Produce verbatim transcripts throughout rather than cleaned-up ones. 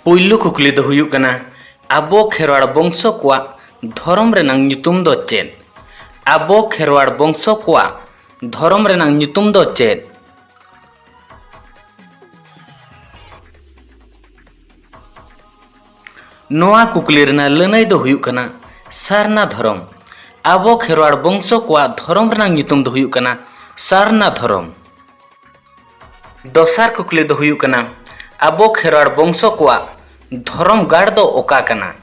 ᱯᱩᱭᱞᱩ ᱠᱩᱠᱞᱤ ᱫᱚ ᱦᱩᱭᱩᱜ ᱠᱟᱱᱟ, ᱟᱵᱚ ᱠᱷᱮᱨᱣᱟᱲ ᱵᱚᱝᱥᱚ ᱠᱚᱣᱟᱜ ᱫᱷᱚᱨᱚᱢ ᱨᱮᱱᱟᱝ ᱧᱩᱛᱩᱢ ᱫᱚ ᱪᱮᱫ? ᱟᱵᱚ ᱠᱷᱮᱨᱣᱟᱲ ᱵᱚᱝᱥᱚ ᱠᱚᱣᱟᱜ ᱫᱷᱚᱨᱚᱢ ᱨᱮᱱᱟᱝ ᱧᱩᱛᱩᱢ ᱫᱚ ᱪᱮᱫ? ᱱᱚᱣᱟ ᱠᱩᱠᱞᱤ ᱨᱮᱱᱟᱜ ᱞᱟᱹᱱᱟᱹᱭ ᱫᱚ ᱦᱩᱭᱩᱜ ᱠᱟᱱᱟ ᱥᱟᱨᱱᱟ ᱫᱷᱚᱨᱚᱢ᱾ ᱟᱵᱚ ᱠᱷᱮᱨᱣᱟᱲ ᱵᱚᱝᱥᱚ ᱠᱚᱣᱟᱜ ᱫᱷᱚᱨᱚᱢ ᱨᱮᱱᱟᱜ ᱧᱩᱛᱩᱢ ᱫᱚ ᱦᱩᱭᱩᱜ ᱠᱟᱱᱟ ᱥᱟᱨᱱᱟ ᱫᱷᱚᱨᱚᱢ᱾ ᱫᱚᱥᱟᱨ ᱠᱩᱠᱞᱤ ᱫᱚ ᱦᱩᱭᱩᱜ ᱠᱟᱱᱟ, ᱟᱵᱚ ᱠᱷᱮᱨᱣᱟᱲ ᱵᱚᱝᱥᱚ ᱠᱚᱣᱟᱜ ᱫᱷᱚᱨᱚᱢ ᱜᱟᱲ ᱫᱚ ᱚᱠᱟ ᱠᱟᱱᱟ?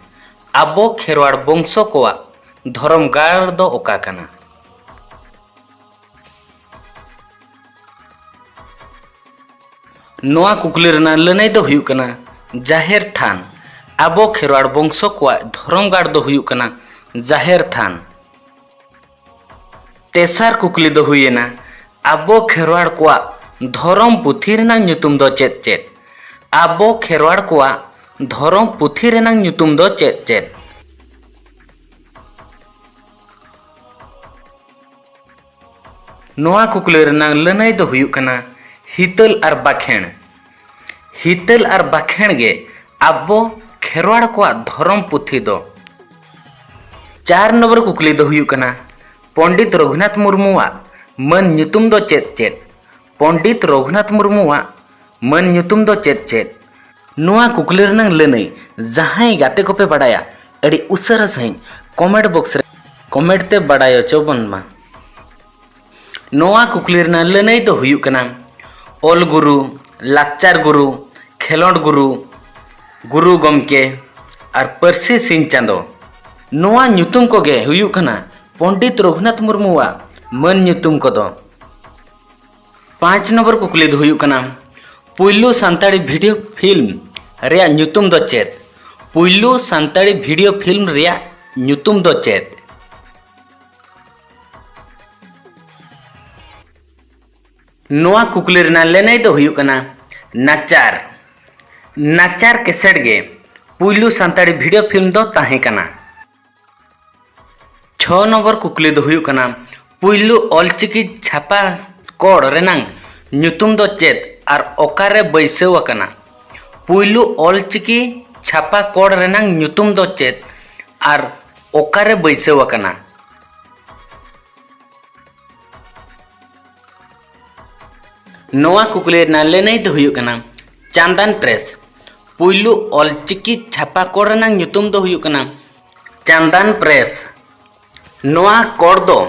ᱟᱵᱚ ᱠᱷᱮᱨᱣᱟᱲ ᱵᱚᱝᱥᱚ ᱠᱚᱣᱟᱜ ᱫᱷᱚᱨᱚᱢ ᱜᱟᱲ ᱫᱚ ᱚᱠᱟ ᱠᱟᱱᱟ? ᱱᱚᱣᱟ ᱠᱩᱠᱞᱤ ᱨᱮᱱᱟᱜ ᱞᱟᱹᱱᱟᱹᱭ ᱫᱚ ᱦᱩᱭᱩᱜ ᱠᱟᱱᱟ ᱡᱟᱦᱮᱨ ᱛᱷᱟᱱ᱾ ᱟᱵᱚ ᱠᱷᱮᱨᱣᱟᱲ ᱵᱚᱝᱥᱚ ᱠᱚᱣᱟᱜ ᱫᱷᱚᱨᱚᱢ ᱜᱟᱲ ᱫᱚ ᱦᱩᱭᱩᱜ ᱠᱟᱱᱟ ᱡᱟᱦᱮᱨ ᱛᱷᱟᱱ᱾ ᱛᱮᱥᱟᱨ ᱠᱩᱠᱞᱤ ᱫᱚ ᱦᱩᱭᱮᱱᱟ, ᱟᱵᱚ ᱠᱷᱮᱨᱣᱟᱲ ᱠᱚᱣᱟᱜ ᱫᱷᱚᱨᱚᱢ ᱯᱩᱛᱷᱤ ᱨᱮᱱᱟᱜ ᱧᱩᱛᱩᱢ ᱫᱚ ᱪᱮᱫ ᱪᱮᱫ? ᱟᱵᱚ ᱠᱷᱮᱨᱣᱟᱲ ᱠᱚᱣᱟᱜ ᱫᱷᱚᱨᱚᱢ ᱯᱩᱛᱷᱤ ᱨᱮᱱᱟᱜ ᱧᱩᱛᱩᱢ ᱫᱚ ᱪᱮᱫ ᱪᱮᱫ? ᱱᱚᱣᱟ ᱠᱩᱠᱞᱤ ᱨᱮᱱᱟᱜ ᱞᱟᱹᱱᱟᱹᱭ ᱫᱚ ᱦᱩᱭᱩᱜ ᱠᱟᱱᱟ ᱦᱤᱛᱟᱹᱞ ᱟᱨ ᱵᱟᱠᱷᱮᱬ᱾ ᱦᱤᱛᱟᱹᱞ ᱟᱨ ᱵᱟᱠᱷᱮᱬ ᱜᱮ ᱟᱵᱚ ᱠᱷᱮᱨᱣᱟᱲ ᱠᱚᱣᱟᱜ ᱫᱷᱚᱨᱚᱢ ᱯᱩᱛᱷᱤ ᱫᱚ᱾ ᱪᱟᱨ ᱱᱚᱢᱵᱚᱨ ᱠᱩᱠᱞᱤ ᱫᱚ ᱦᱩᱭᱩᱜ ᱠᱟᱱᱟ, ᱯᱚᱱᱰᱤᱛ ᱨᱚᱜᱷᱩᱱᱟᱛᱷ ᱢᱩᱨᱢᱩᱣᱟᱜ ᱢᱟᱹᱱ ᱧᱩᱛᱩᱢ ᱫᱚ ᱪᱮᱫ ᱪᱮᱫ? ᱯᱚᱱᱰᱤᱛ ᱨᱚᱜᱷᱩᱱᱟᱛᱷ ᱢᱩᱨᱢᱩᱣᱟᱜ ᱢᱟᱹᱱ ᱧᱩᱛᱩᱢ ᱫᱚ ᱪᱮᱫ ᱪᱮᱫ? ᱱᱚᱣᱟ ᱠᱩᱠᱞᱤ ᱨᱮᱱᱟᱜ ᱞᱟᱹᱱᱟᱹᱭ ᱡᱟᱦᱟᱸᱭ ᱜᱟᱛᱮ ᱠᱚᱯᱮ ᱵᱟᱲᱟᱭᱟ, ᱟᱹᱰᱤ ᱩᱥᱟᱹᱨᱟ ᱥᱟᱺᱦᱤᱡ comment box ᱨᱮ comment ᱛᱮ ᱵᱟᱲᱟᱭ ᱦᱚᱪᱚ ᱵᱚᱱ ᱢᱟ᱾ ᱱᱚᱣᱟ ᱠᱩᱠᱞᱤ ᱨᱮᱱᱟᱜ ᱞᱟᱹᱱᱟᱹᱭ ᱫᱚ ᱦᱩᱭᱩᱜ ᱠᱟᱱᱟ ᱚᱞ ᱜᱩᱨᱩ, ᱞᱟᱠᱪᱟᱨ ᱜᱩᱨᱩ, ᱠᱷᱮᱞᱚᱸᱰ ᱜᱩᱨᱩ, ᱜᱩᱨᱩ ᱜᱚᱢᱠᱮ ᱟᱨ ᱯᱟᱹᱨᱥᱤ ᱥᱤᱧ ᱪᱟᱸᱫᱚ᱾ ᱱᱚᱣᱟ ᱧᱩᱛᱩᱢ ᱠᱚᱜᱮ ᱦᱩᱭᱩᱜ ᱠᱟᱱᱟ ᱯᱚᱱᱰᱤᱛ ᱨᱚᱜᱷᱩᱱᱟᱛᱷ ᱢᱩᱨᱢᱩᱣᱟᱜ ᱢᱟᱹᱱ ᱧᱩᱛᱩᱢ ᱠᱚᱫᱚ᱾ ᱯᱟᱸᱪ ᱱᱚᱢᱵᱚᱨ ᱠᱩᱠᱞᱤ ᱫᱚ ᱦᱩᱭᱩᱜ ᱠᱟᱱᱟ, ᱯᱩᱭᱞᱩ ᱥᱟᱱᱛᱟᱲᱤ video film ᱨᱮᱭᱟᱜ ᱧᱩᱛᱩᱢ ᱫᱚ ᱪᱮᱫ? ᱯᱩᱭᱞᱩ ᱥᱟᱱᱛᱟᱲᱤ video film ᱨᱮᱭᱟᱜ ᱧᱩᱛᱩᱢ ᱫᱚ ᱪᱮᱫ? ᱱᱚᱣᱟ ᱠᱩᱠᱞᱤ ᱨᱮᱱᱟᱜ ᱞᱟᱹᱱᱟᱹᱭ ᱫᱚ ᱦᱩᱭᱩᱜ ᱠᱟᱱᱟ ᱱᱟᱪᱟᱨ᱾ ᱱᱟᱪᱟᱨ ᱠᱮᱥᱮᱴ ᱜᱮ ᱯᱩᱭᱞᱩ ᱥᱟᱱᱛᱟᱲᱤ video film ᱫᱚ ᱛᱟᱦᱮᱸ ᱠᱟᱱᱟ᱾ ᱪᱷᱚ ᱱᱚᱢᱵᱚᱨ ᱠᱩᱠᱞᱤ ᱫᱚ ᱦᱩᱭᱩᱜ ᱠᱟᱱᱟ, ᱯᱩᱭᱞᱩ ᱚᱞᱪᱤᱠᱤ ᱪᱷᱟᱯᱟ ᱠᱚᱲ ᱨᱮᱱᱟᱝ ᱧᱩᱛᱩᱢ ᱫᱚ ᱪᱮᱫ ᱟᱨ ᱚᱠᱟᱨᱮ ᱵᱟᱹᱭᱥᱟᱹᱣ ᱟᱠᱟᱱᱟ? ᱯᱩᱭᱞᱩ ᱚᱞᱪᱤᱠᱤ ᱪᱷᱟᱯᱟ ᱠᱚᱲ ᱨᱮᱱᱟᱝ ᱧᱩᱛᱩᱢ ᱫᱚ ᱪᱮᱫ ᱟᱨ ᱚᱠᱟᱨᱮ ᱵᱟᱹᱭᱥᱟᱹᱣ ᱟᱠᱟᱱᱟ? ᱱᱚᱣᱟ ᱠᱩᱠᱞᱤ ᱨᱮᱱᱟᱜ ᱞᱟᱹᱱᱟᱹᱭ ᱫᱚ ᱦᱩᱭᱩᱜ ᱠᱟᱱᱟ ᱪᱟᱱᱫᱟᱱ ᱯᱨᱮᱥ᱾ ᱯᱩᱭᱞᱩ ᱚᱞᱪᱤᱠᱤ ᱪᱷᱟᱯᱟ ᱠᱚᱲ ᱨᱮᱱᱟᱜ ᱧᱩᱛᱩᱢ ᱫᱚ ᱦᱩᱭᱩᱜ ᱠᱟᱱᱟ ᱪᱟᱱᱫᱟᱱ ᱯᱨᱮᱥ᱾ ᱱᱚᱣᱟ ᱠᱚᱲ ᱫᱚ